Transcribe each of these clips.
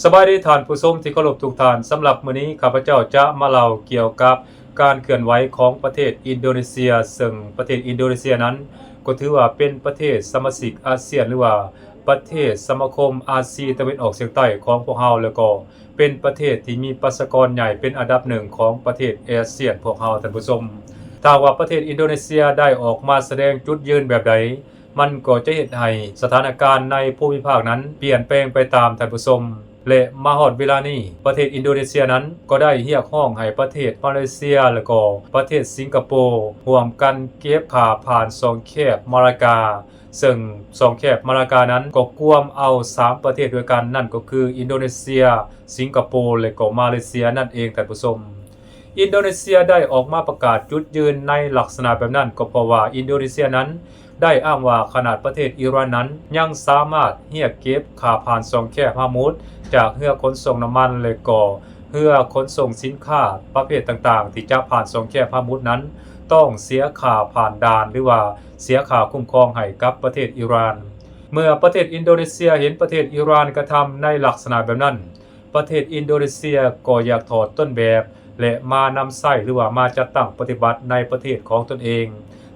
ສະບາຍດີທ່ານຜູ້ຊົມທີ່ເຄົາລົບທຸກທ່ານ, ສຳລັບມື້ນີ້ຂ້າພະເຈົ້າຈະມາເລົ່າກ່ຽວກັບການເຄື່ອນໄຫວຂອງປະເທດອິນໂດເນເຊຍ, ເຊິ່ງປະເທດອິນໂດເນເຊຍນັ້ນກໍຖືວ່າເປັນປະເທດສະມາຊິກອາຊຽນ ຫຼືວ່າປະເທດສະມາຄົມອາຊີຕາເວັນອອກສຽງໃຕ້ຂອງພວກເຮົາ, ແລ້ວກໍເປັນປະເທດທີ່ມີປະຊາກອນໃຫຍ່ເປັນອັນດັບໜຶ່ງຂອງປະເທດອາຊຽນພວກເຮົາ, ທ່ານຜູ້ຊົມ. ຖ້າຫາກວ່າປະເທດອິນໂດເນເຊຍໄດ້ອອກມາສະແດງຈຸດຢືນແບບໃດ, ມັນກໍຈະເຮັດໃຫ້ສະຖານະການໃນພູມິພາກນັ້ນປ່ຽນແປງໄປຕາມ, ທ່ານຜູ້ຊົມ. ແລະ ມາຮອດເວລານີ້, ປະເທດອິນໂດເນເຊຍນັ້ນກໍໄດ້ຮຽກຮ້ອງໃຫ້ປະເທດມາເລເຊຍ ແລະ ກໍປະເທດສິງກະໂປ ຮ່ວມກັນເກັບຄ່າຜ່ານຊ່ອງແຄບມາລາກາ, ເຊິ່ງຊ່ອງແຄບມາລາການັ້ນກໍກວມເອົາສາມປະເທດດ້ວຍກັນ, ນັ້ນກໍຄືອິນໂດເນເຊຍ, ສິງກະໂປ ແລະ ກໍມາເລເຊຍນັ້ນເອງ, ທ່ານຜູ້ຊົມ. ອິນໂດເນເຊຍໄດ້ອອກມາປະກາດຈຸດຢືນໃນລັກສະນະແບບນັ້ນ ກໍເພາະວ່າອິນໂດເນເຊຍນັ້ນໄດ້ອ້າງວ່າ ຂະໜາດປະເທດອີຣານນັ້ນຍັງສາມາດຮຽກເກັບຄ່າຜ່ານຊ່ອງແຄບຮາມຸດຈາກເຮືອຂົນສົ່ງນ້ຳມັນ ແລະ ກໍເຮືອຂົນສົ່ງສິນຄ້າປະເພດຕ່າງໆ ທີ່ຈະຜ່ານຊ່ອງແຄບຮາມຸດນັ້ນ ຕ້ອງເສຍຄ່າຜ່ານດ່ານ ຫຼືວ່າເສຍຄ່າຄຸ້ມຄອງໃຫ້ກັບປະເທດອີຣານ. ເມື່ອປະເທດອິນໂດເນເຊຍເຫັນປະເທດອີຣານກະທຳໃນລັກສະນະແບບນັ້ນ, ປະເທດອິນໂດເນເຊຍກໍຢາກຖອດຕົ້ນແບບ ແລະ ມານຳໃຊ້ ຫຼືວ່າມາຈັດຕັ້ງປະຕິບັດໃນປະເທດຂອງຕົນເອງ.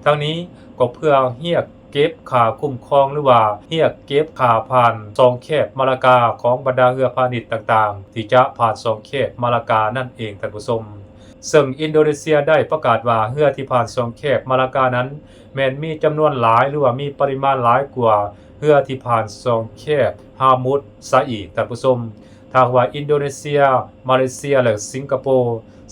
ທັງນີ້ກໍເພື່ອຮຽກເກັບຄ່າຄຸ້ມຄອງ ຫຼືວ່າຮຽກເກັບຄ່າຜ່ານຊ່ອງແຄບມາລາກາຂອງບັນດາເຮືອພານິດຕ່າງໆ ທີ່ຈະຜ່ານຊ່ອງແຄບມາລາການັ້ນເອງ, ທ່ານຜູ້ຊົມ. ເຊິ່ງອິນໂດເນເຊຍໄດ້ປະກາດວ່າ ເຮືອທີ່ຜ່ານຊ່ອງແຄບມາລາການັ້ນ ແມ່ນມີຈຳນວນຫຼາຍ ຫຼືວ່າມີປະລິມານຫຼາຍກວ່າເຮືອທີ່ຜ່ານຊ່ອງແຄບຮາມຸດຊະອີກ, ທ່ານຜູ້ຊົມ. ຖ້າຫາກວ່າອິນໂດເນເຊຍ, ມາເລເຊຍ ແລະ ສິງກະໂປ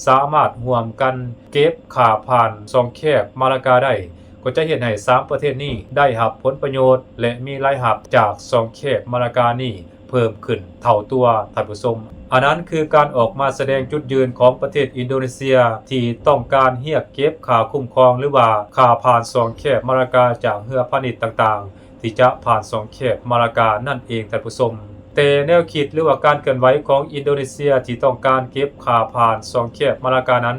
ສາມາດຮ່ວມກັນເກັບຄ່າຜ່ານຊ່ອງແຄບມາລາກາໄດ້, ກໍຈະເຮັດໃຫ້ສາມປະເທດນີ້ໄດ້ຮັບຜົນປະໂຫຍດ ແລະ ມີລາຍຮັບຈາກຊ່ອງແຄບມາລາການີ້ເພີ່ມຂຶ້ນເທົ່າຕົວ, ທ່ານຜູ້ຊົມ. ອັນນັ້ນຄືການອອກມາສະແດງຈຸດຢືນຂອງປະເທດອິນໂດເນເຊຍ ທີ່ຕ້ອງການຮຽກເກັບຄ່າຄຸ້ມຄອງ ຫຼືວ່າຄ່າຜ່ານຊ່ອງແຄບມາລາກາຈາກເຮືອພານິດຕ່າງໆ ທີ່ຈະຜ່ານຊ່ອງແຄບມາລາການັ້ນເອງ, ທ່ານຜູ້ຊົມ. ແຕ່ແນວຄິດ ຫຼືວ່າການເຄື່ອນໄຫວຂອງອິນໂດເນເຊຍທີ່ຕ້ອງການເກັບຄ່າຜ່ານຊ່ອງແຄບມາລາການັ້ນ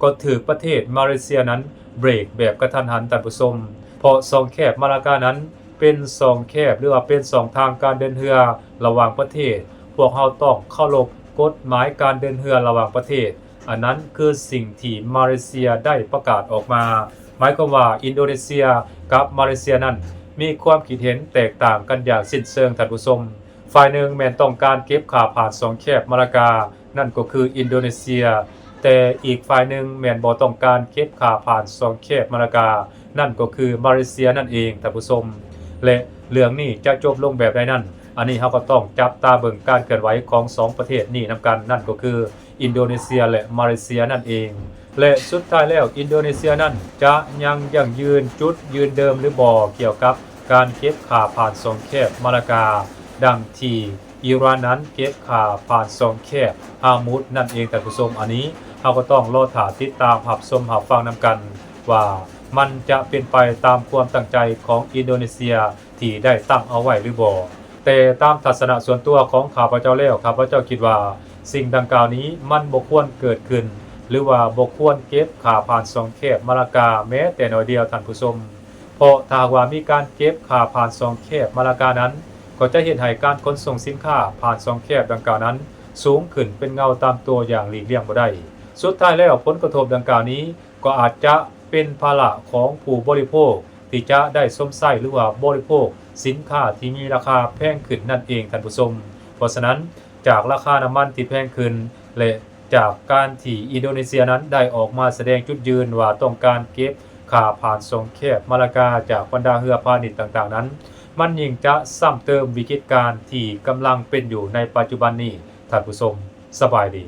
ກໍຖືກປະເທດມາເລເຊຍນັ້ນເບຣກແບບກະທັນຫັນ, ທ່ານຜູ້ຊົມ, ເພາະຊ່ອງແຄບມາລາການັ້ນເປັນຊ່ອງແຄບ ຫຼືວ່າເປັນຊ່ອງທາງການເດີນເຮືອລະຫວ່າງປະເທດ. ພວກເຮົາຕ້ອງເຄົາລົບກົດໝາຍການເດີນເຮືອລະຫວ່າງປະເທດ. ອັນນັ້ນຄືສິ່ງທີ່ມາເລເຊຍໄດ້ປະກາດອອກມາ. ໝາຍຄວາມວ່າອິນໂດເນເຊຍກັບມາເລເຊຍນັ້ນມີຄວາມຄິດເຫັນແຕກຕ່າງກັນຢ່າງສິ້ນເຊີງ, ທ່ານຜູ້ຊົມ. ຝ່າຍໜຶ່ງແມ່ນຕ້ອງການເກັບຄ່າຜ່ານຊ່ອງແຄບມາລາກາ, ນັ້ນກໍຄືອິນໂດເນເຊຍ, ແຕ່ອີກຝ່າຍໜຶ່ງແມ່ນບໍ່ຕ້ອງການເກັບຄ່າຜ່ານຊ່ອງແຄບມາລາກາ, ນັ້ນກໍຄືມາເລເຊຍນັ້ນເອງ, ທ່ານຜູ້ຊົມ. ແລະ ເລື່ອງນີ້ຈະຈົບລົງແບບໃດນັ້ນ, ອັນນີ້ເຮົາກໍຕ້ອງຈັບຕາເບິ່ງການເຄື່ອນໄຫວຂອງສອງປະເທດນີ້ນຳກັນ, ນັ້ນກໍຄື ອິນໂດເນເຊຍ ແລະ ມາເລເຊຍນັ້ນເອງ. ແລະ ສຸດທ້າຍແລ້ວ ອິນໂດເນເຊຍນັ້ນຈະຍັງຢັ້ງຢືນຈຸດຢືນເດີມຫຼືບໍ່ ກ່ຽວກັບການເກັບຄ່າຜ່ານຊ່ອງແຄບມາລາກາ ດັ່ງທີ່ອີຣານນັ້ນເກັບຄ່າຜ່ານຊ່ອງແຄບຮາມຸດນັ້ນເອງ, ທ່ານຜູ້ຊົມ. ອັນນີ້ເຮົາກໍຕ້ອງລໍຖ້າຕິດຕາມຮັບຊົມຮັບຟັງນຳກັນວ່າ ມັນຈະເປັນໄປຕາມຄວາມຕັ້ງໃຈຂອງອິນໂດເນເຊຍ ທີ່ໄດ້ຕັ້ງເອົາໄວ້ຫຼືບໍ່. ແຕ່ຕາມທັດສະນະສ່ວນຕົວຂອງຂ້າພະເຈົ້າແລ້ວ, ຂ້າພະເຈົ້າຄິດວ່າສິ່ງດັ່ງກ່າວນີ້ມັນບໍ່ຄວນເກີດຂຶ້ນ ຫຼືວ່າບໍ່ຄວນເກັບຄ່າຜ່ານຊ່ອງແຄບມາລາກາແມ້ແຕ່ໜ້ອຍດຽວ, ທ່ານຜູ້ຊົມ. ເພາະຖ້າຫາກວ່າມີການເກັບຄ່າຜ່ານຊ່ອງແຄບມາລາການັ້ນ, ກໍຈະເຮັດໃຫ້ການຂົນສົ່ງສິນຄ້າຜ່ານຊ່ອງແຄບດັ່ງກ່າວນັ້ນສູງຂຶ້ນເປັນເງົາຕາມຕົວຢ່າງຫຼີກລ່ຽງບໍ່ໄດ້. ສຸດທ້າຍແລ້ວ, ຜົນກະທົບດັ່ງກ່າວນີ້ ກໍອາດຈະເປັນພາລະຂອງຜູ້ບໍລິໂພກ ທີ່ຈະໄດ້ຊົມໃຊ້ ຫຼືວ່າບໍລິໂພກສິນຄ້າທີ່ມີລາຄາແພງຂຶ້ນນັ້ນເອງ, ທ່ານຜູ້ຊົມ. ເພາະສະນັ້ນ, ຈາກລາຄານ້ຳມັນທີ່ແພງຂຶ້ນ ແລະ ຈາກການທີ່ອິນໂດເນເຊຍນັ້ນໄດ້ອອກມາສະແດງຈຸດຢືນວ່າຕ້ອງການເກັບຄ່າຜ່ານຊ່ອງແຄບມາລາກາຈາກບັນດາເຮືອພານິດຕ່າງໆນັ້ນ, ມັນຍິ່ງຈະຊ້ຳເຕີມວິກິດການທີ່ກຳລັງເປັນຢູ່ໃນປັດຈຸບັນນີ້, ທ່ານຜູ້ຊົມ. ສະບາຍດີ.